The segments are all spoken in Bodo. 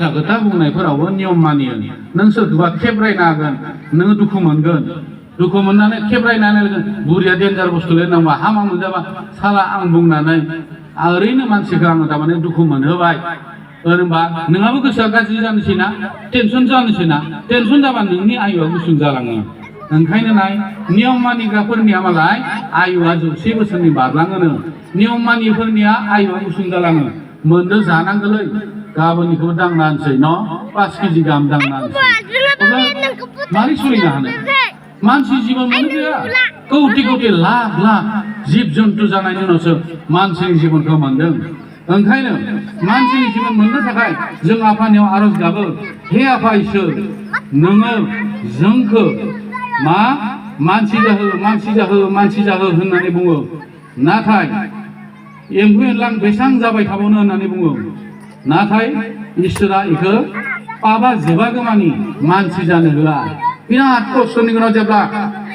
बाथ्रा खोथा बुंनायफोरावबो नियम मानियो नों सोरखौबा खेब्रायनो हागोन नोङो दुखु मोनगोन दुखु मोननानै खेब्रायनानै बुरिया डेन्जार बुस्थुलै नांबा हामा मोनजाबा साला आं बुंनानै ओरैनो मानसिखौ आङो थारमाने दुखु मोनहोबाय होनबा नोंहाबो गोसोआ गाज्रि जानोसै ना टेनसन जानोसै ना टेनसन जाबा नोंनि आयुआ गुसुं जालाङो ओंखायनो नाय नियम मानिग्राफोरनिया मालाय आयुआ 100 बोसोरनि बारलाङोनो नियम मानिफोरनिया आयुआ गुसुं जालाङो मोननो जानांगोलै गाबोननिखौबो दांना होनसै न' 5 केजि गाहाम दांना होनसै अब्ला मारै सोलिनो हानो मानसि जीवन मोनो गैया कौटि कौटि लाख लाख जिब जन्तु जानायनि उनावसो मानसिनि जीवनखौ मोनदों ओंखायनो मानसिनि जीवन मोननो थाखाय जों आफानियाव आरज गाबो हे आफा इसोर नोङो जोंखौ मा मानसि जाहो होननानै बुङो नाथाय एम्फौ एनला बेसां जाबाय थाबावनो होननानै बुङो नाथाय इसोरा इखौ पापा जोबागौमानि मानसि जानो होआ बिराद खस्थ'नि उनाव जेब्ला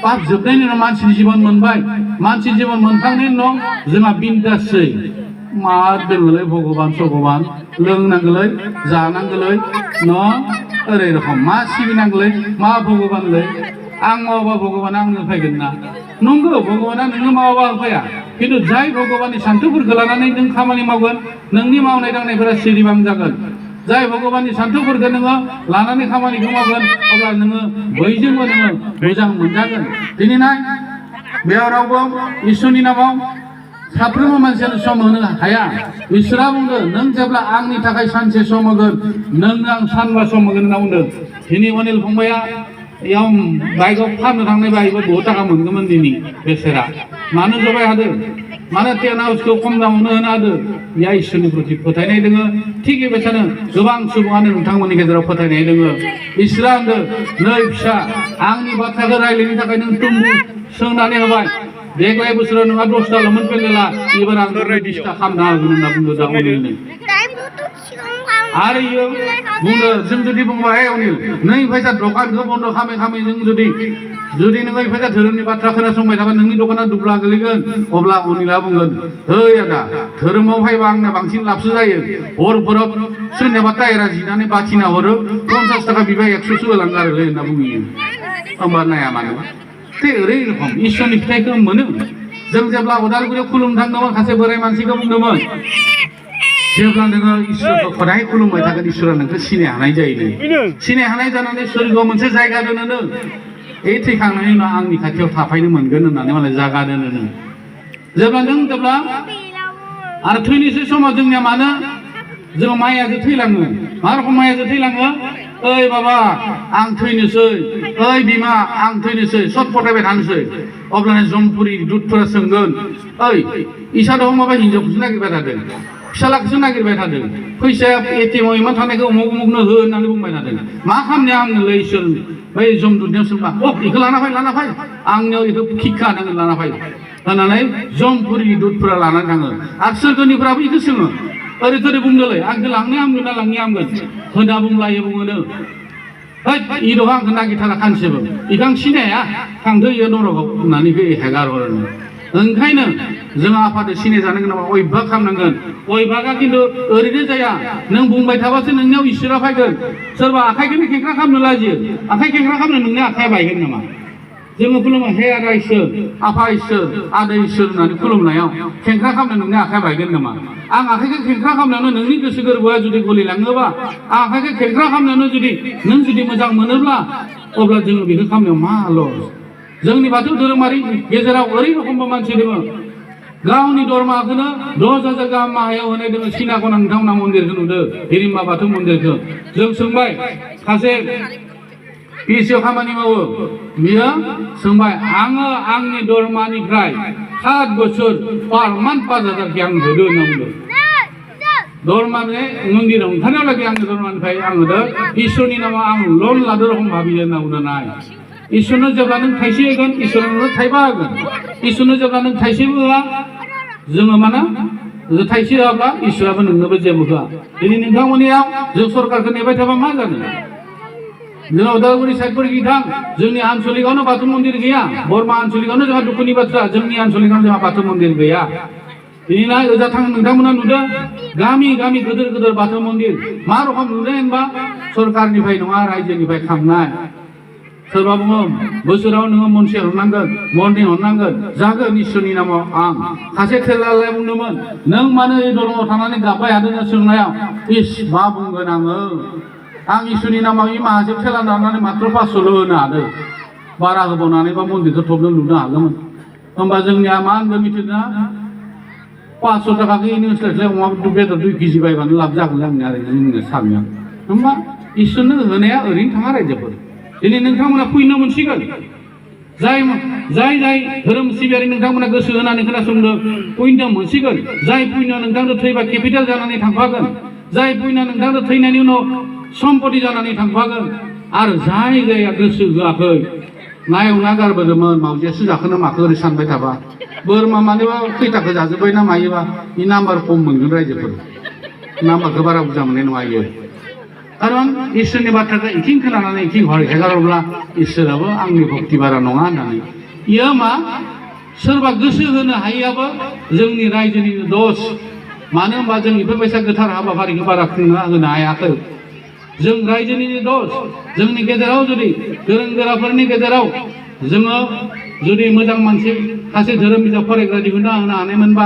पाप जोबनायनि उनाव मानसिनि जीवन मोनबाय मानसि जीवन मोनखांनायनि उनाव जोंहा बिन्दासै मा दोङोलै भगबान सगबान लोंनांगोलै जानांगोलै न ओरै रखम मा सिबिनांगोलै मा भगबानलै आं मावाबा भगबाना आंनो होफैगोन ना नंगौ भगबाना नोङो मावाबा होफैया खिन्थु जाय भगबाननि सान्थौफोरखौ लानानै नों खामानि मावगोन नोंनि मावनाय दांनायफोरा सिरिबां जागोन जाय भगबाननि सान्थौफोरखौ नोङो लानानै खामानिखौ मावगोन अब्ला नोङो बयजोंबो नोङो मोजां मोनजागोन दिनै नाय बेयाव रावबो इसोरनि नामाव साफ्रोमबो मानसियानो सम होनो हाया इसोरा बुंदों नों जेब्ला आंनि थाखाय सानसे सम होगोन नोंनो आं सानबा सम होगोन होनना बुंदों दिनै अनिल फंबाया याव बाइकआव फाननो थांनाय बाइकआव बहुत थाखा मोनगौमोन दिनै बेसेरा मानो जबाय हादों मानो टेन हाउसखौ खम दामावनो होनो हादों या इसोरनि प्रति फोथायनाय दोङो थिग बेबायदिनो गोबां सुबुङानो नोंथांमोननि गेजेराव फोथायनाय दोङो इसोरा होनदों नै फिसा आंनि बाथ्राखौ रायलायनो थाखाय नों तुम्बु सोंनानै होबाय देग्लाय बोसोराव नोंहा 10ताल'मोन पेन्देला एबार आं 20ता खालामना होगोन होनना बुंदों दा अनिलनो आरो इयो बुंदों जों जुदि बुंबाय अनिल नों फैसा दखानखौ बन्द खालामै जों जुदि नोङो फैसा धोरोमनि बाथ्रा खोनासंबाय थाबा नोंनि दखाना दुब्ला गोलैगोन अब्ला अनिला बुंगोन है आदा धोरोमाव फैबा आंनो बांसिन लाबसो जायो हरफोराव सोरनियाबा टायरा जिनानै बाथिना हरो 50 थाखा बिबाय 100सो होलांगारोलै होनना बुङो होमबा नाया मानो ते ओरै रखम इसोरनि फिथाइखौ मोनो जों जेब्ला उदालगुरियाव खुलुमनो थांदोंमोन सासे बोराय मानसिखौ बुंदोंमोन जेब्ला नोङो इसोरखौ खदाय खुलुमबाय थागोन इसोरा नोंखौ सिनाय हानाय जायो सिनाय हानाय जानानै सोरगोआव मोनसे जायगा दोनो ए थैखांनायनि उनाव आंनि खाथियाव थाफायनो मोनगोन होननानै माने जागा दोनो जेब्ला आरो थैनोसै समाव जोंनिया मानो जों माइयाजों थैलाङो मा रखम माइयाजों थैलाङो ओइ बाबा आं थैनोसै ओइ बिमा आं थैनोसै सब फटायबाय थानोसै अब्लानो जमपुरि दुधफोरा सोंगोन ओइ इसा दं माबा हिनजावखौसो नागिरबाय थादों फिसालाखौसो नागिरबाय थादों फैसाया एटिएमाव इमान थानायखौ उमुगनो हो होननानै बुंबाय थादों मा खालामनाया आंनोलै इसोर बै जमदुदनियाव सोंबा बेखौ लाना फै आंनियाव बेखौ खिखा होनांगोन लाना फै होननानै जमपुरि दुधफोरा लानानै थाङो आरो सोरगोनिफ्राबो बेखौ सोङो ओरै थोरै बुंदोलै आंखौ लांनो हामगोन ना लांनो हामगोन होनना बुंलायो बुङोनो है इदहा आंखौ नागिरथारा खानसेबो इखौ आं सिनाया थांदो इयो नरकआव होननानै हेगार हरो ओंखायनो जों आफादो सिनाय जानो गोनां अयभाग खालामनांगोन अयभागा खिन्थु ओरैनो जाया नों बुंबाय थाबासो नोंनियाव इसोरा फैगोन सोरबा आखाइखौनो खेंख्रा खालामनो लाजियो आखाइ खेंख्रा खालामनो नोंनि आखाइया बायगोन नामा जोङो खुलुमो हे आदा इसोर आफा इसोर आदै इसोर होननानै खुलुमनायाव खेंख्रा खालामनो नोंनि आखाइया बायगोन नामा आं आखाइखौ खेंख्रा खालामनायावनो नोंनि गोसो गोरबोआ जुदि गलिलाङोबा आं आखाइखौ खेंख्रा खालामनायावनो नों जुदि मोजां मोनोब्ला अब्ला जोङो बेखौ खालामनायाव मा लस जोंनि बाथौ धोरोमारि गेजेराव ओरै रखमबो मानसि दङ गावनि दरमाखौनो 10,000 गाहाम माहायाव होनाय दङ सिना खना नोंथांमोना मन्दिरखौ नुदों हिरिम्बा बाथौ मन्दिरखौ जों सोंबाय सासे पिएचसिआव खामानि मावो बियो सोंबाय आङो आंनि दरमानिफ्राय 7 बोसोर पार मान्थ 5,000 आं होदो होनना बुंदों दरमाने मन्दिराव ओंखारनायावलागै आंनि दरमानिफ्राय आं होदो इसोरनि नामाव आं लन लादो रखम भाबियो होनना बुंदों नाय इसोरनो जेब्ला नों थाइसे होगोन इसोरनो नोंनो थाइबा होगोन इसोरनो जेब्ला नों थाइसेबो होआ जोङो माने थाइसे होआब्ला इसोराबो नोंनोबो जेबो होआ दिनै नोंथांमोननियाव जों सरकारखौ नेबाय थाबा मा जानो जोंहा उदालगुरि साइडफोरखि थां जोंनि आनसलिकआवनो बाथौ मन्दिर गैया बरमा आनसलिकआवनो जोंहा दुखुनि बाथ्रा जोंनि आनसलिकआवनो जोंहा बाथौ मन्दिर गैया दिनै ओजा थां नोंथांमोना नुदों गामि गामि गिदिर गिदिर बाथौ मन्दिर मा रखम नुदों होनबा सरकारनिफ्राय नङा रायजोनिफ्राय खांनाय सोरबा बुङो बोसोराव नोङो मनसे हरनांगोन मन्दिर हरनांगोन जागोन इसोरनि नामाव आं सासे थेलालाय बुंदोंमोन नों मानो এই दरंआव थानानै गाबबाय हादों सोंनायाव इस मा बुंगोन आं इसोरनि नामाव इ माहाजो थेला दाननानै मात्र 500ल' होनो हादों बारा होबावनानैबा मन्दिरखौ थबनो लुनो हागौमोन होमबा जोंनिया मा होनगोन मिथिदोंना 500 थाखाखौ इनि ओनसोलाव अमा बेदर 2 केजि बायबानो लाब जागोन आंनिया जोंनि साननाया होमबा इसोरनो होनाया ओरैनो थाङा रायजोफोर दिनै नोंथांमोना फैनो मोनसिगोन जाय धोरोम सिबियारि नोंथांमोना गोसो होनानै खोनासंदों फैनो मोनसिगोन जाय फैनो नोंथांनो थैबा केपिटेल जानानै थांफागोन जाय फैनो नोंथांनो थैनायनि उनाव सम्पति जानानै थांफागोन आरो जाय जाया गोसो होआखै नायवना गारबोदोंमोन मावजियासो जाखोना माखो ओरै सानबाय थाबा बोरमा मानोबा खैथाखौ जाजोब्बाय ना मायोबा इ नाम्बार खम मोनगोन रायजोफोर नाम्बारखौ बारा बुरजा मोननाय नङा इयो कारन इसोरनि बाथ्राखौ इथिं खोनानानै इथिं हेगारोब्ला इसोराबो आंनि भक्ति बारा नङा होननानै इयो मा सोरबा गोसो होनो हायैयाबो जोंनि रायजोनि दस मानो होनबा जों बेफोरबायसा गोथार हाबाफारिखौ बारा खुंना होनो हायाखै जों रायजोनि दस जोंनि गेजेराव जुदि गोरों गोराफोरनि गेजेराव जोङो जुदि मोजां मानसि सासे धोरोम बिजाब फरायग्रा दिहुनना होनो हानायमोनबा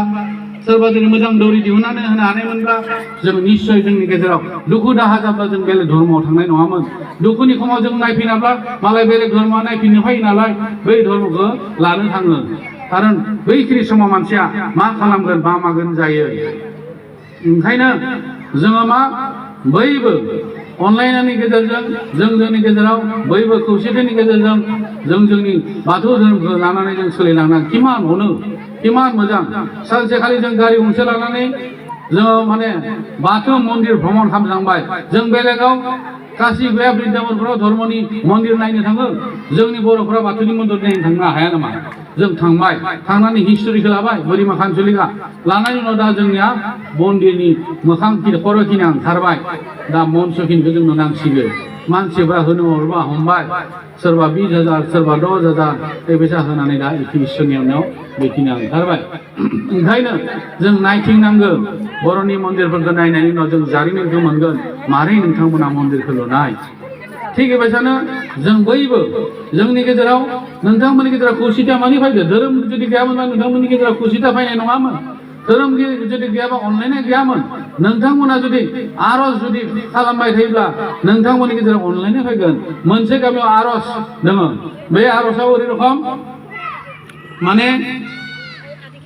सोरबा जुदि मोजां दौरि दिहुननानै होनो हानायमोनब्ला जों निश्चय जोंनि गेजेराव दुखु दाहा जाब्ला जों बेलेग धर्मआव थांनाय नङामोन दुखुनि समाव जों नायफिनाब्ला मालाय बेलेग धर्मआ नायफिननो फैयो नालाय बै धर्मखौ लानो थाङो कारन बैखिनि समाव मानसिया मा खालामगोन मा मागोन जायो ओंखायनो जोङो मा बयबो अनलायनायनि गेजेरजों जों जोंनि गेजेराव बयबो खौसेथिनि गेजेरजों जों जोंनि बाथौ धोरोमखौ लानानै जों सोलिलांना किमान अनो किमान मोजां सानसेखालि जों गारि गंसे लानानै जोङो माने बाथौ मन्दिर भ्रमण खालामलांबाय जों बेलेगाव काशी गया बृन्दाबनफोराव धर्मनि मन्दिर नायनो थाङो जोंनि बर'फोरा बाथौनि मन्दिर नायनो थांनो हाया नामा जों थांबाय थांनानै हिस्टरिखौ लाबाय बोरिमा खानसलिखा लानायनि उनाव दा जोंनिया मन्दिरनि मोखां खर'खिनिया ओंखारबाय दा मनसखिनिखौ जोंनो नांसिगोन मानसिफ्रा होनो हरबा हमबाय सोरबा 20,000 सोरबा 10,000 बेबायसा होनानै दा इसोरनि अननायाव बेखिनिया ओंखारबाय ओंखायनो जों नायथिंनांगौ बर'नि मन्दिरफोरखौ नायनायनि उनाव जों जारिमिनखौ मोनगोन मारै नोंथांमोना मन्दिरखौ लुनाय थिग बेबायसानो जों बयबो जोंनि गेजेराव नोंथांमोननि गेजेराव खौसेथिया मानि फैदो धोरोम जुदि गैयामोनबा नोंथांमोननि गेजेराव खौसेथिया फैनाय नङामोन धोरोम जुदि गैयाबा अनलायनाय गैयामोन नोंथांमोना जुदि आरज जुदि खालामबाय थायोब्ला नोंथांमोननि गेजेराव अनलायनाय फैगोन मोनसे गामियाव आरज दङ बे आरजआव ओरै रखम माने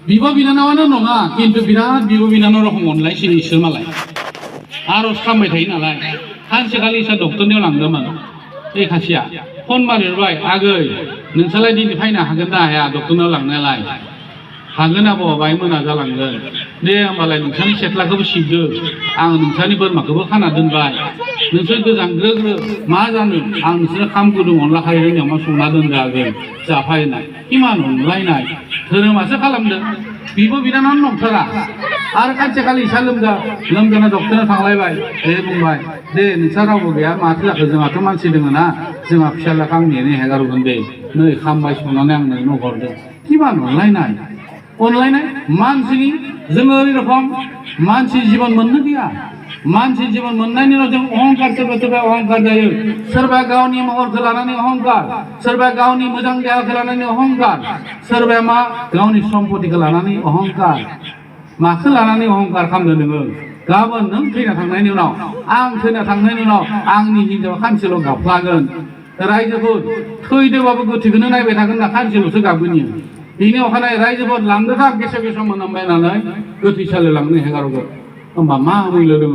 बिब' बिनानावानो नङा खिन्थु बिराद बिब' बिनानाव रखम अनलायसिनो इसोर मालाय आरज खालामबाय थायो नालाय सानसेखालि इसा डक्टरनियाव लांदोंमोन बे खासिया फन मारिबाय आगै नोंसालाय दिनै फैनो हागोन ना हाया डक्टरनियाव लांनायालाय हागोन आब' बाहाय मोना जालांगोन दे होमबालाय नोंसानि सेथ्लाखौबो सिबदो आं नोंसानि बोरमाखौबो खाना दोनबाय नोंसोर गोजांग्रो मा जानो आं नोंसोरनो खाम गुदुं अनला खारै रोंनायाव मा संना दोनजागोन जाफायनाय इमान अनलायनाय धोरोमासो खालामदों बिब' बिनानाव नंथारा आरो सानसेखालि इसा लोमजाना डक्टरनाव थांलायबाय दे बुंबाय दे नोंसा रावबो गैया माथो जाखो जोंहाथ' मानसि दङ ना जोंहा फिसाज्लाखौ आं नेनो हेगारहरगोन दे नै खामबाय संनानै आं नोंनो हरदों इमान अनलायनाय मानसिनि जोङो ओरै रखम मानसि जिबन मोननो गैया मानसि जिबन मोननायनि उनाव जों अहंकार सोरबा अहंकार जायो सोरबा गावनि महरखौ लानानै अहंकार सोरबा गावनि मोजां देहाखौ लानानै अहंकार सोरबाया मा गावनि सम्पतिखौ लानानै अहंकार माखौ लानानै अहंकार खालामदों नोङो गाबोन नों थैना थांनायनि उनाव आं थैना थांनायनि उनाव आंनि हिनजावा खानसेल' गाबफ्लागोन रायजोफोर थैदोंबाबो गोथैखौनो नायबाय थागोन ना खानसेल'सो गाबगोन इयो बिनि अखानायै रायजोफोर लांदो था गेसे मोनामबाय नालाय गोथैसालियाव लांनो हेगारहरगोन होमबा मा मैल्य दङ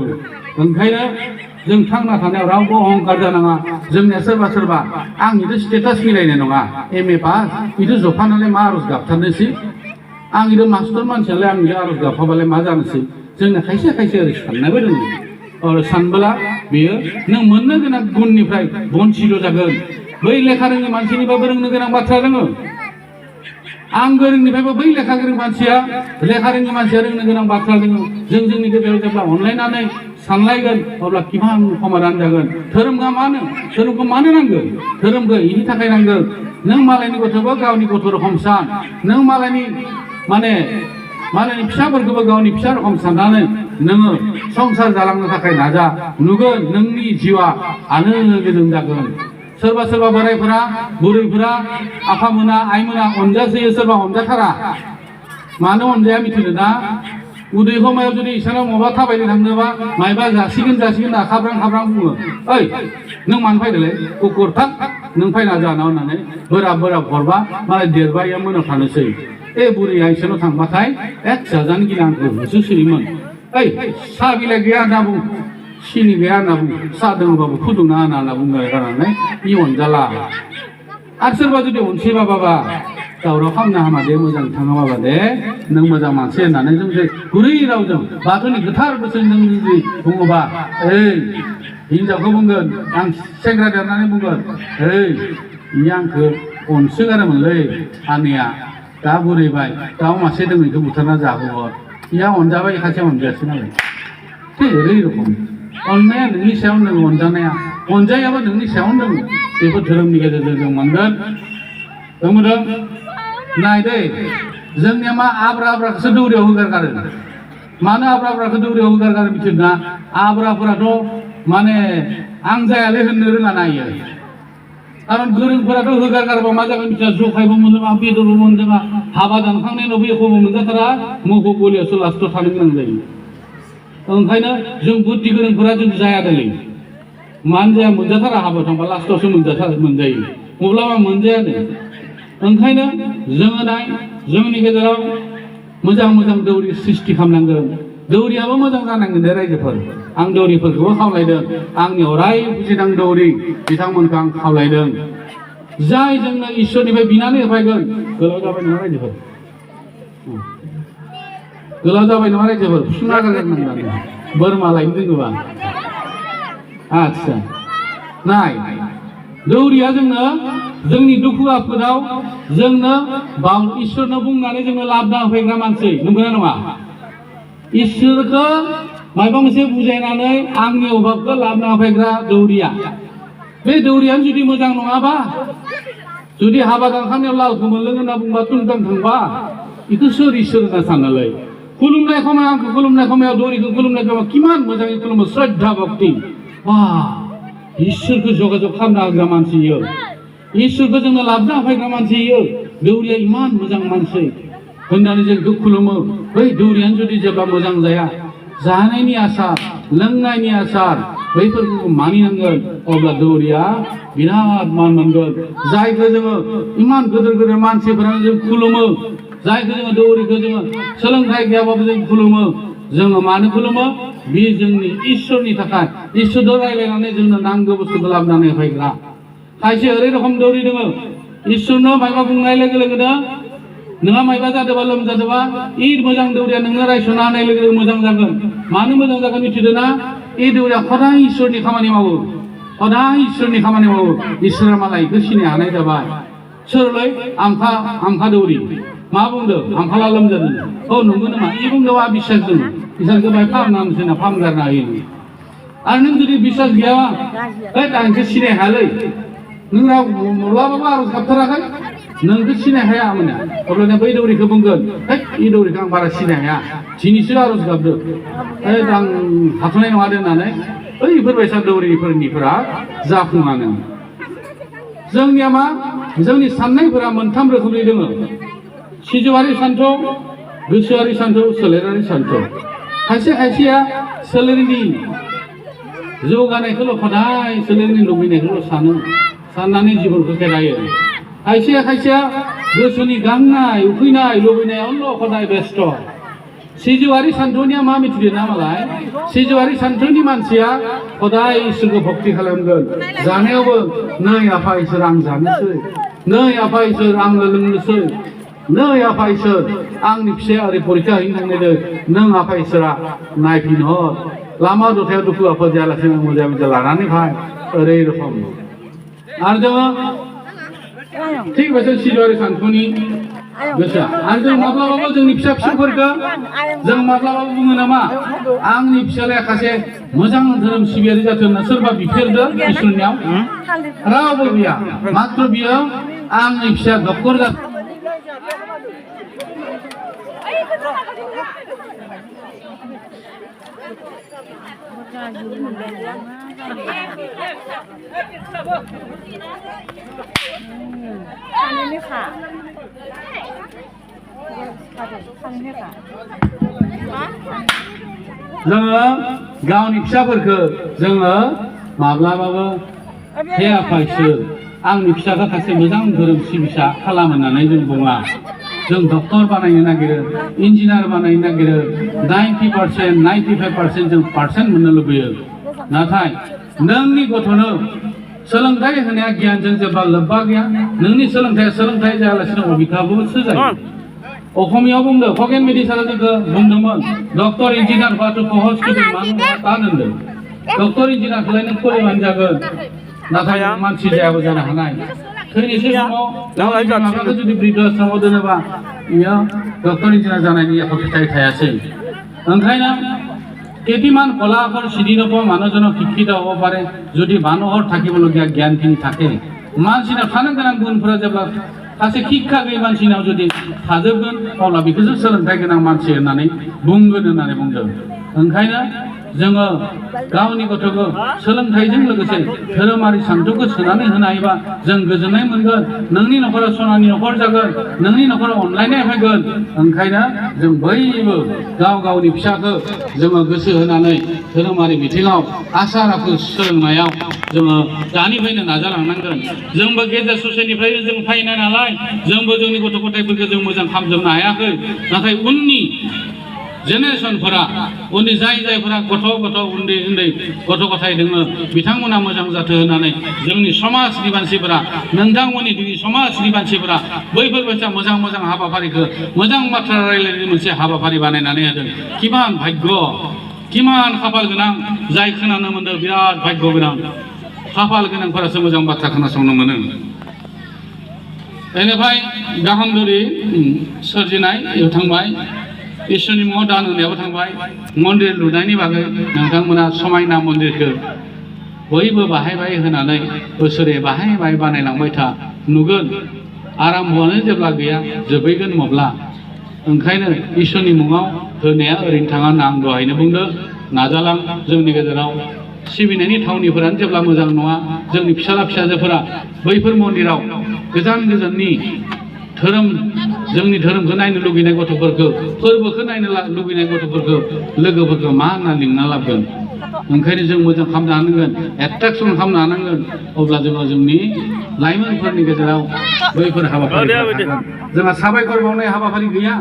ओंखायनो जों थांना थानायाव रावबो अहंकार जानाङा जोंनिया सोरबा आं इदो स्टेटास मिलायनाय नङा MA पास इदो जफानालाय मा आरज गाबथारनोसै आं इदो मास्टार मानसियालाय आं इदो आरज गाबफाबालाय मा जानोसै जोंना खायसे ओरै साननायबो दङ सानबोला बेयो नों मोननो गोनां गुननिफ्राय बन्सिल' जागोन बै लेखा रोङि मानसिनिबाबो रोंनो गोनां बाथ्रा दङ आं गोरोंनिफ्रायबो बै लेखा गोरों मानसिया लेखा रोङि मानसिया रोंनो गोनां बाथ्रा दङ जों जोंनि गेजेराव जेब्ला अनलायनानै सानलायगोन अब्ला किमान समाधान जागोन धोरोमखौ मानो नांगौ धोरोमखौ इनि थाखाय नांगौ नों मालायनि गथ'खौ गावनि गथ' रखम सान नों मालायनि माने मालायनि फिसाफोरखौबो गावनि फिसा रखम साननानै नोङो संसार जालांनो थाखाय नाजा नुगोन नोंनि जिउआ आलो गोजोन जागोन सोरबा सोरबा बोरायफोरा बुरैफोरा आफामोना आइमोना अनजासोयो सोरबा अनजाथारा मानो अनजाया मिथिदों ना उदै समायाव जुदि इसोरा माबा थाबायनो थांनोबा मायबा जासिगोन ना खाब्रां बुङो ओइ नों मानो फैदोंलै कुकुर थां नों फैना जाना होननानै बोराब हरबा मालाय देरबा इया मोनाव थानोसै ए बुरैया इसोरनाव थांबाथाय एक जाजानो गिना आंखौ होसोसोयोमोन ओइ साहा बिलाइ गैया होनना बुं सिनि गैया होनना बुं साहा दङबाबो फुदुंना होनना बुङो गारनानै इ अनजाला आरो सोरबा जुदि अनसैबाबा दावराव खालामनो हामा दे मोजां थाङाबाबा दे नों मोजां मानसि होननानै जों गुरै रावजों बाथौनि गोथार बोसोनजों जुदि बुङोबा ओइ हिनजावखौ बुंगोन आं सेंग्रा देरनानै बुंगोन ओइ इयो आंखौ अनसोगारोमोनलै आनैया दा बुरैबाय दाउ मासे दङ बेखौ बुथारना जाहोहर इया अनजाबाय खासे अनजायासै नालाय ओरै रखम अननाया नोंनि सायाव दङ अनजायाबा नोंनि सायावनो दङ बेफोर धोरोमनि गेजेरजों जों मोनगोन मोनदों नाय दै जोंनिया मा आब्राखौसो दौरियाव होगारगारो मानो आब्राखौ दौरियाव होगारगारो मिथिदोंना आब्राफोराथ' माने आं जायालै होननो रोङा नायो खारन गोरोंफोराथ' होगारगारबा मा जागोन मिथिया जखायबो मोनदोंबा बेदरबो मोनदोंबा हाबा दानखांनायनि उनाव एख'बो मोनजाथारा मोसौ गलियावसो लास्टआव थानो गोनां जायो ओंखायनो जों बुद्धि गोरोंफोरा जों जायादोंलै मानो जाया मोनजाथारा हाबा थांबा लास्टआवसो मोनजायो मब्लाबा मोनजायानो ओंखायनो जोङो नाय जोंनि गेजेराव मोजां दौरि सृष्टि खालामनांगोन दौरियाबो मोजां जानांगोन दे रायजोफोर आं दौरिफोरखौबो खावलायदों आंनि अराय बुजिनां दौरि बिथांमोनखौ आं खावलायदों जाय जोंनो इसोरनिफ्राय बिनानै होफैगोन गोलाव जाबाय नङा रायजोफोर गोलाव जाबाय नङा रायजोफोर फुना गारनांगोन बोरमा लायनो दोङोबा आच्छा नाय दौरिया जोंनो जोंनि दुखु आफोदाव जोंनो इसोरनो बुंनानै जोंनो लाबोना होफैग्रा मानसि नंगौना नङा इसोरखौ माबा मोनसे बुजायनानै आंनि अभाबखौ लाबोना होफैग्रा दौरिया बे दौरियानो जुदि मोजां नङाबा जुदि हाबा दानखांनायाव लालखौ मोनलोङो होनना बुंबा तुमतां थांबा बेखौ सोर इसोर होनना सानोलाय खुलुमनाय समाव आंखौ खुलुमनाय समाव दौरिखौ खुलुमनाय समाव किमान मोजाङै खुलुमो श्रद्धा भक्ति इसोरखौ जगाजग खालामना होग्रा मानसि इयो इसोरखौ जोंनो लाबोना होफैग्रा मानसि इयो दौरिया इमान मोजां मानसि होननानै जोंखौ खुलुमो बै दौरियानो जुदि जेब्ला मोजां जाया जानायनि आसार लोंनायनि आसार बैफोरखौ मानिनांगोन अब्ला दौरिया बिराद मान मोनगोन जायखौ जोङो इमान गोदोर मानसिफोरानो जों खुलुमो जायखौ जोङो दौरिखौ जोङो सोलोंथाइ गैयाबाबो जों खुलुमो जोङो मानो खुलुमो बे जोंनि इसोरनि थाखाय इसोरजों रायज्लायनानै जोंनो नांगौ बुस्थुखौ लाबोनानै होफैग्रा खायसे ओरै रखम दौरि दङ इसोरनो मायबा बुंनाय लोगो लोगोनो नोंहा मायबा जादोंबा लोमजादोंबा इ मोजां दौरिया नोंनो रायसना होनाय लोगो लोगो मोजां जागोन मानो मोजां जागोन मिथिदों ना इ दौरिया हदाय इसोरनि खामानि मावो इसोरा मालाय बेखौ सिनाय हानाय जाबाय सोरलै आमखा दौरि मा बुंदों आमखाला लोमजादों औ नंगौ नामा इ बुंदों आं बिश्वास दङ इसोरखौ बाय फाहामनांसैना फाहामगारना होयो आरो नों जुदि बिश्वास गैयाबा आंखौ सिनाय हायालै नों माब्लाबाबो आरज गाबथाराखै नोंखौ सिनाय हाया माने अब्लाना बै दौरिखौ बुंगोन इ दौरिखौ आं बारा सिनाय हाया दिनैसो आरज गाबदों आं हाथ'नाय नङा होननानै बैफोरबायसा दौरिफोरनिफोरा जाफुङानो जोंनिया मा जोंनि साननायफोरा मोनथाम रोखोमनि दङ सिजौआरि सान्थौ गोसोआरि सान्थौ सोलेरारि सान्थौ खायसेया सोलेरनि जौगानायखौल' हदाय सोलेरनि लुबैनायखौल' साननानै जिबनखौ खेदायो खायसेया गोसोनि गांनाय उखैनाय लुबैनायावल' हदाय बेस्थ' सिजौआरि सान्थौनिया मा मिथिदों ना मालाय सिजौआरि सान्थौनि मानसिया हदाय इसोरखौ भक्ति खालामगोन जानायावबो नै आफा इसोर आं जानोसै नै आफा इसोर आंनो लोंनोसै नै आफा इसोर आंनि फिसाया ओरै परिखा हैनो थांनायदों नों आफा इसोरा नायफिनहर लामा दथायाव दुखु आफाद जायालासेनो मोजां लानानै फै ओरै रखम आरो जोङो थिग बेबायदिनो सिजौआरि सान्थौनि गोसोआ आरो जों माब्लाबाबो जोंनि फिसाफोरखौ जों माब्लाबाबो बुङो नामा आंनि फिसालाया सासे मोजां धोरोम सिबियारि जाथों होनना सोरबा बिफेरदों इसोरनियाव रावबो गैया मात्र बियो आंनि फिसाया डक्टर जाथों นี่ค่ะजोङो गावनि फिसाफोरखौ जोङो माब्लाबाबो हेयाफायसो आंनि फिसाखौ सासे मोजां धोरोम सिबिसा खालाम होननानै जों बुङा जों डक्टर बानायनो नागिरो इन्जिनियार बानायनो नागिरो 90% 95% जों पार्सेन्ट मोननो लुबैयो नाथाय नोंनि गथ'नो सोलोंथाइ होनाया गियानजों जेब्ला लोब्बा गैया नोंनि सोलोंथाइ जायालासिनो अबिखाबोसो जायो অসমীয়াও बुंदों खगेन मेडिसिना जोंखौ बुंदोंमोन डक्टर इन्जिनियार बाथौ सहज स्टुडेन्ट मानो तान होनदों डक्टर इन्जिनियारखौलाय नों फरायबानो जागोन नाथाय मानसि जायाबो जानो हानाय थैनोसै समाव माबाखौ जुदि बृद्ध आश्रमाव दोनोबा बियो डक्टर इन्जिनियार जानायनि एख' फिथाइ थायासै ओंखायनो কেইটিমান কলাকৰ চিনি নোপোৱা মানুহজনক শিক্ষিত হ'ব পাৰে যদি মানুহৰ থাকিবলগীয়া জ্ঞানখিনি থাকে मानसिनाव थानो गोनां गुनफोरा जेब्ला सासे शिक्षा गैयै मानसिनाव जुदि थाजोबगोन अब्ला बेखौसो सोलोंथाइ गोनां मानसि होननानै बुंगोन होननानै बुंदों ओंखायनो जोङो गावनि गथ'खौ सोलोंथाइजों लोगोसे धोरोमारि सान्थौखौ सोनानै होनो हायोबा जों गोजोननाय मोनगोन नोंनि न'खरा सनानि न'खर जागोन नोंनि न'खराव अनलायनाय फैगोन ओंखायनो जों बयबो गाव गावनि फिसाखौ जोङो गोसो होनानै धोरोमारि बिथिङाव आसार आखु सोलोंनायाव जोङो दानिफ्रायनो नाजालांनांगोन जोंबो गेजेर ससेनिफ्रायनो जों फैनाय नालाय जोंबो जोंनि गथ' गथायफोरखौ जों मोजां खालामजोबनो हायाखै नाथाय उननि जेनेरेसनफोरा उननि जायफोरा गथ' उन्दै गथ' गथाय दङ बिथांमोना मोजां जाथों होननानै जोंनि समाजनि मानसिफोरा नोंथांमोननि दिनै समाजनि मानसिफोरा बैफोरबायसा मोजां हाबाफारिखौ मोजां बाथ्रा रायलायनायनि मोनसे हाबाफारि बानायनानै होदों किमान भाग्य किमान खाफाल गोनां जाय खोनानो मोनदों बिराद भाग्य गोनां खाफाल गोनांफोरासो मोजां बाथ्रा खोनासंनो मोनो बेनिफ्राय गाहामदुरि सोरजिनाय थांबाय इसोरनि मुङाव दान होनायाबो थांबाय मन्दिर लुनायनि बागै नोंथांमोना समायना मन्दिरखौ बयबो बाहाय होनानै बोसोरे बाहाय बानायलांबाय था नुगोन आराम्भआनो जेब्ला गैया जोबैगोन अब्ला ओंखायनो इसोरनि मुङाव होनाया ओरैनो थाङा होनना आं दहायनो बुंदों नाजालां जोंनि गेजेराव सिबिनायनि थावनिफोरानो जेब्ला मोजां नङा जोंनि फिसाला फिसाजोफोरा बैफोर मन्दिराव गोजाननि धोरोम जोंनि धोरोमखौ नायनो लुबैनाय गथ'फोरखौ फोरबोखौ नायनो लुबैनाय गथ'फोरखौ लोगोफोरखौ मा होनना लिंना लाबोगोन ओंखायनो जों मोजां खालामनो हानांगोन एट्रेक्सन खालामनो हानांगोन अब्ला जोङो जोंनि लाइमोनफोरनि गेजेराव बैफोर हाबाफारि जोंहा साबायखर बावनाय हाबाफारि गैया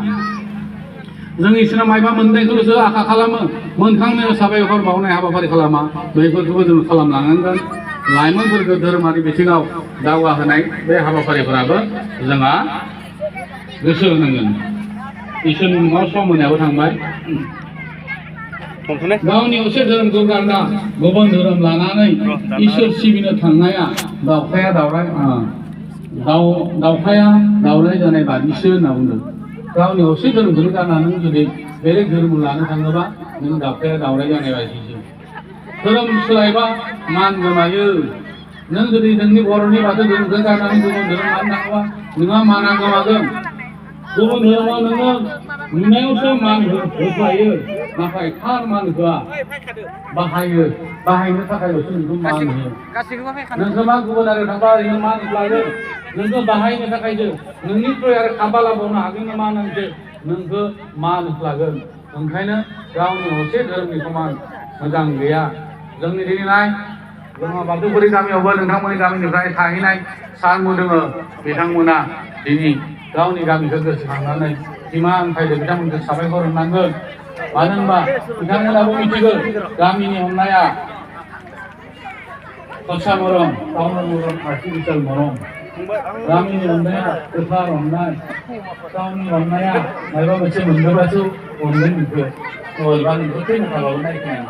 जों इसोरनाव मायबा मोननायखौल'सो आखा खालामो मोनखांनायाव साबायखर बावनाय हाबाफारि खालामा बैफोरखौबो जों खालामलांनांगोन लाइमोनफोरखौ धोरोमारि बिथिङाव दावगाहोनाय बे हाबाफारिफोराबो जोंहा गोसो होनांगोन इसोरनि मुङाव सम होनायाबो थांबाय गावनि असे धोरोमखौ गारना गुबुन धोरोम लानानै इसोर सिबिनो थांनाया दावखाया दावराय जानाय बादिसो होनना बुंदों गावनि असे धोरोमखौनो गारना नों जुदि बेलेग धोरोम लानो थाङोबा नों दावखाया दावराय जानाय बादिसो धोरोम सोलायबा मान गोमायो नों जुदि नोंनि बर'नि बाथौ धोरोमखौ गारनानै गुबुन धोरोम लानो थाङोबा नोंहा माना गोमागोन गुबुन धोरोमाव नोङो नुनायावसो मान होफायो नाथाय थार मान होआ बाहायनो थाखायल'सो नोंखौ मान होयो नोंखौ मा गुबुन आरो थांबा ओरैनो मान होलायो नोंखौ बाहायनो थाखायसो नोंनिख्रुइ आरो खाबा लाबावनो हागोन नामा नोंखौ मान होलागोन ओंखायनो गावनि असे धोरोमनि समान मोजां गैया जोंनि दिनैहाय जोंहा बाथौफुरि गामियावबो नोंथांमोननि गामिनिफ्राय थाहैनाय सारमोन दङ बिथांमोना दिनै गावनि गामिखौ गोसोखांनानै इमान फैदों बिथांमोनखौ साबायखर होनांगोन मानो होनबा बिथांमोनाबो मिथिगौ गामिनि अननाया खसा मरम टाउन मरम आर्टिफिसियेल मरम गामिनि अननाया गोथार अननाय गावनि अननाया माबा मोनसे मोनदोंबासो अनगोन नोंखौ अबेबा नोंखौ थैनो थाबाबो नायखाया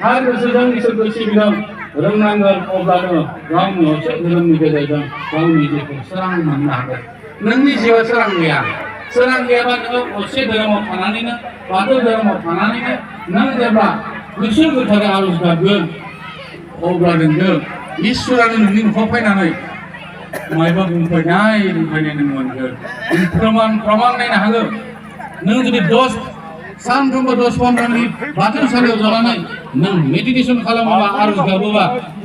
थार गोसोजों इसोरखौ सिबिनो रोंनांगोन अब्लानो गावनि असे धोरोमनि गेजेरजों गावनि जिउखौ सोरां मोननो हागोन नोंनि जिउआ सोरां गैयाबा नोङो असे धोरोमाव थानानैनो बाथौ धोरोमाव थानानैनो नों जेब्ला गोसो गोथारै आर'ज गाबगोन अब्ला नोङो इसोरानो नोंनि न'खराव फैनानै मायबा बुंफैनाय नों मोनगोन प्रमाण नायनो हागोन नों जुदि 10 सानफ्रोमबो 10-15 मिनिट बाथौ सालियाव जनानै नों मेडिटेसन खालामोबा आरज गाबोबा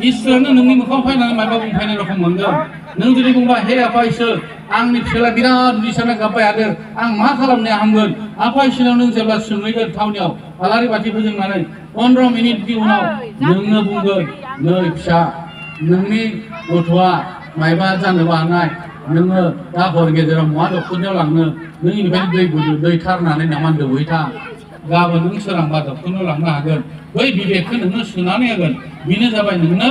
इसोरानो नोंनि मोखां फैनानै माबा बुंफैनाय रखम मोनगोन नों जुदि बुंबा हे आफा इसोर आंनि फिसाला बिराद बिसाना गाबबाय हादों आं मा खालामनो हामगोन आफा इसोरनाव नों जेब्ला सोंहैगोन थावनियाव आलारि बाथि फोजोंनानै 15 मिनिटनि उनाव नोंनो बुंगोन नै फिसा नोंनि गथ'आ मायबा जानोबो हानाय नोङो दा हर गेजेराव मा डक्टरनियाव लांनो नों इनिफ्राय दै गुदु दै थारनानै नामा दुगैथा गाबोन नों सोरांबा डक्टरनाव लांनो हागोन बै बिबेकखौ नोंनो सोनानै होगोन बेनो जाबाय नोंनो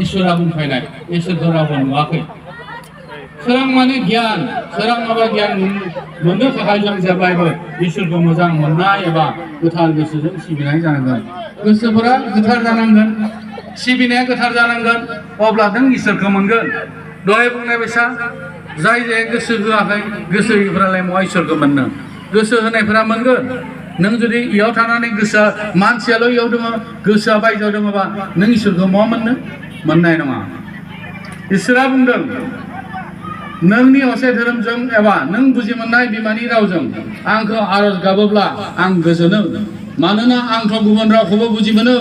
इसोरा बुंफैनाय इसोरखौ रावबो नुवाखै सोरां माने गियान सोरां माबा गियान मोननो थाखाय जों जेब्लायबो इसोरखौ मोजां मोननाय एबा गोथार गोसोजों सिबिनाय जानांगोन गोसोफोरा गोथार जानांगोन सिबिनाया गोथार जानांगोन अब्ला नों इसोरखौ मोनगोन दहाय बुंनाय बायसा जाय जाय गोसो होआखै गोसो होग्रालाय महा इसोरखौ मोननो गोसो होनायफोरा मोनगोन नों जुदि इयाव थानानै गोसोआ मानसियाल' इयाव दङ गोसोआ बायजोआव दङबा नों इसोरखौ मा मोननो मोननाय नङा इसोरा बुंदों नोंनि असे धोरोमजों एबा नों बुजि मोननाय बिमानि रावजों आंखौ आरज गाबोब्ला आं गोजोनो मानोना आंथ' गुबुन रावखौबो बुजि मोनो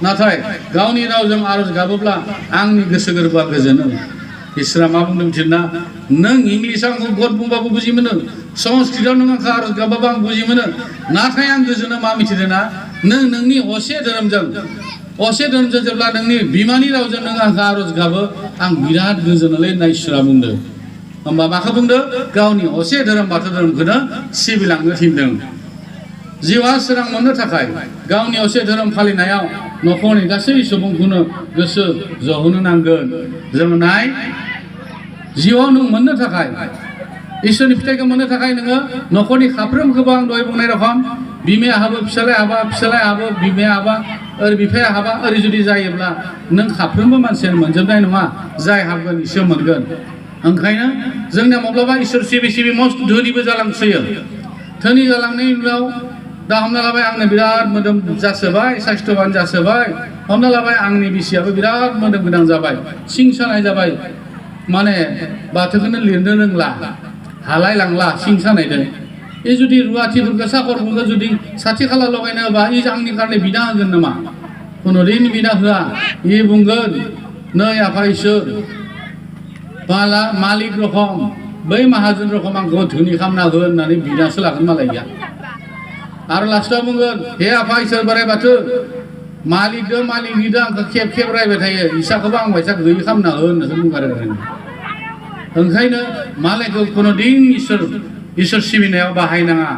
नाथाय गावनि रावजों आरज गाबोब्ला आंनि गोसो गोरबोआ गोजोनो इसोरा मा बुंदों बिसोरना नों इंलिसाव आंखौ गद बुंबाबो बुजि मोनो संस्कृतआव नों आंखौ आरज गाबाबो आं बुजि मोनो नाथाय आं गोजोनो मा मिथिदों ना नों नोंनि असे धोरोमजों जेब्ला नोंनि बिमानि रावजों नों आंखौ आरज गाबो आं बिराद गोजोनोलै होनना इसोरा बुंदों होमबा माखौ बुंदों गावनि असे धोरोम बाथौ धोरोमखौनो सिबिलांनो थिनदों जिउआ सोरां मोननो थाखाय गावनि असे धोरोम फालिनायाव न'खरनि गासै सुबुंखौनो गोसो जहोनो नांगोन जों नाय जिउआव नों मोननो थाखाय इसोरनि फिथाइखौ मोननो थाखाय नोङो न'खरनि साफ्रोमखौबो आं दहाय बुंनाय रखम बिमाया हाबो फिसालाया हाबो बिमाया हाबा ओरै बिफाया हाबा ओरै जुदि जायोब्ला नों साफ्रोमबो मानसियानो मोनजोबनाय नङा जाय हाबगोन इसोर मोनगोन ओंखायनो जोंनिया माब्लाबा इसोर सिबि मस्त धोनिबो जालांसोयो धोनि जालांनायनि उनाव दा हमना लाबाय आंनो बिराद मोदोम जासोबाय साइस्थ'बान जासोबाय हमना लाबाय आंनि बिसियाबो बिराद मोदोम गोनां जाबाय सिं सानाय जाबाय माने बाथौखौनो लिरनो रोंला हालाय लांला सिं सानायदों ए जुदि रुवाथिफोरखौ साखरफोरखौ जुदि साथि खाला लगायना होबा इ आंनि कारणे बिना होगोन नामा खुनुदिन बिना होआ इ बुंगोन नै आफा इसोर मालिक रखम बै माहाजोन रखम आंखौ धोनि खालामना हो होननानै बिनासो लागोन मालायया आरो लास्टआव बुंगोन हे आफा इसोर बोराइ बाथौ मालिकनिदो आंखौ खेब रायबाय थायो इसाखौबो आं बायसा गैयै खालामना हो होननासो बुंगारो ओंखायनो मालायखौ खुनुदिन इसोर सिबिनायाव बाहायनाङा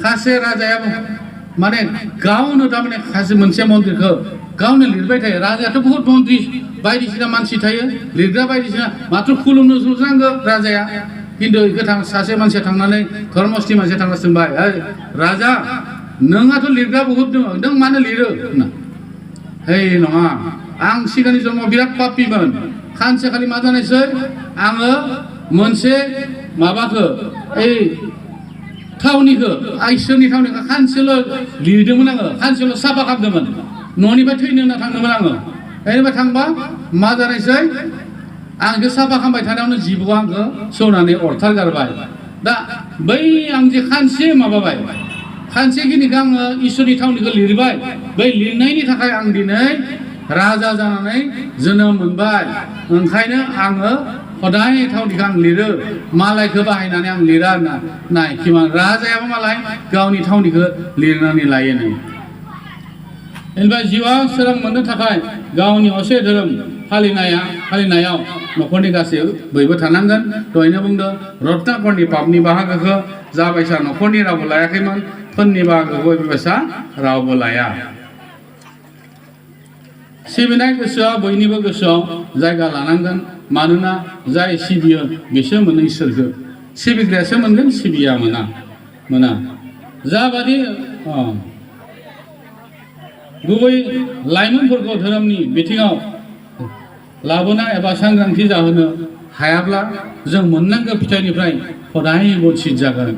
सासे राजाया माने गावनो थारमाने सासे मोनसे मन्दिरखौ गावनो लिरबाय थायो राजायाथ' बहुत मन्त्रि बायदिसिना मानसि थायो लिरग्रा बायदिसिना माथ्र खुलुमनो नांगौ राजाया खिन्थु सासे मानसिया थांनानै धर्मस्थि मानसिया थांना सोंबाय राजा नोंहाथ' लिरग्रा बहुत दङ नों मानो लिरो होनना है नङा आं सिगांनि समाव बिराद पापिमोन सानसेखालि मा जानायसै आङो मोनसे माबाखौ थावनिखौ इसोरनि थावनिखौ खानसेल' लिरदोंमोन आङो खानसेल' साफा खालामदोंमोन न'निफ्राय थैनो होनना थांदोंमोन आङो बेनिफ्राय थांबा मा जानायसै आंखौ साफा खालामबाय थानायावनो जिबौआ आंखौ सौनानै अरथार गारबाय दा बै आं जे खानसेखिनिखौ आङो इसोरनि थावनिखौ लिरबाय बै लिरनायनि थाखाय आं दिनै राजा जानानै जोनोम मोनबाय ओंखायनो आङो हदाय थावनिखौ आं लिरो मालायखौ बाहायनानै आं लिरा होनना नाय किमान राजायाबो मालाय गावनि थावनिखौ लिरनानै लायोनो एनबा जिउआ सोरां मोननो थाखाय गावनि असे धोरोम फालिनायाव न'खरनि गासै बयबो थानांगोन दहायनो बुंदों रत्नाकरनि पापनि बाहागोखौ जाबायसा न'खरनि रावबो लायाखैमोन फोननि बाहागोखौ बेबायसा रावबो लाया सिबिनाय गोसोआ बयनिबो गोसोआव जायगा लानांगोन मानोना जाय सिबियो बिसो मोनो इसोरखौ सिबिग्रायासो मोनगोन सिबिया मोना जाबादि गुबै लाइमोनफोरखौ धोरोमनि बिथिङाव लाबोना एबा सांग्रांथि जाहोनो हायाब्ला जों मोननांगौ फिथाइनिफ्राय हदाय बंचित जागोन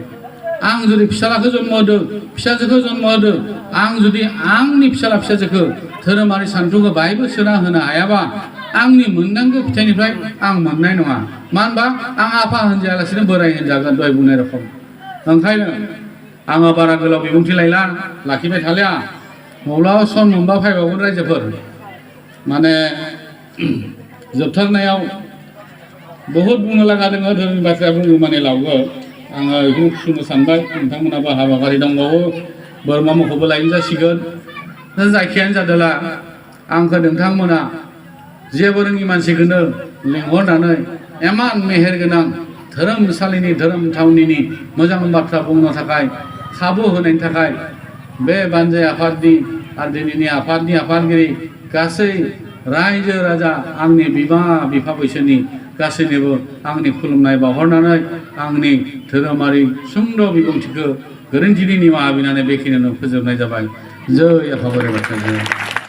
आं जुदि फिसालाखौ जन्म होदों फिसाजोखौ जन्म होदों आं जुदि आंनि फिसाजोखौ धोरोमारि सान्थौखौ बाहायबो सोना होनो हायाबा आंनि मोननांगौ फिथाइनिफ्राय आं मोननाय नङा मानो होनबा आं आफा होनजायालासिनो बोराय होनजागोन दहाय बुंनाय रखम ओंखायनो आङो बारा गोलाव बिबुंथि लायला लाखिबाय थालिया माब्लाबा सम मोनबा फैबावगोन रायजोफोर माने जोबथारनायाव बहुद बुंनो लागा दङ धोरोमनि बाथ्राया बुङो माने लावगो आङो बेखौनो सुनो सानबाय नोंथांमोनाबो हाबाफारि दंबावो बोरमा मोखौबो लायनो जासिगोन जायखियानो जादोला आंखौ नोंथांमोना जेबो रोङि मानसिखौनो लिंहरनानै इमान मेहेर गोनां धोरोमसालिनि धोरोम थावनिनि मोजां बाथ्रा बुंनो थाखाय खाबु होनायनि थाखाय बे बानजाय आफादनि आरो दिनैनि आफादनि आफादगिरि गासै रायजो राजा आंनि बिमा बिफा बैसोनि गासैनोबो आंनि खुलुमनाय बावहरनानै आंनि धोरोमारि सुंद' बिबुंथिखौ गोरोन्थिनि निमाहा बिनानै बेखिनियावनो फोजोबनाय जाबाय जय आफा बोराइ बाथौ।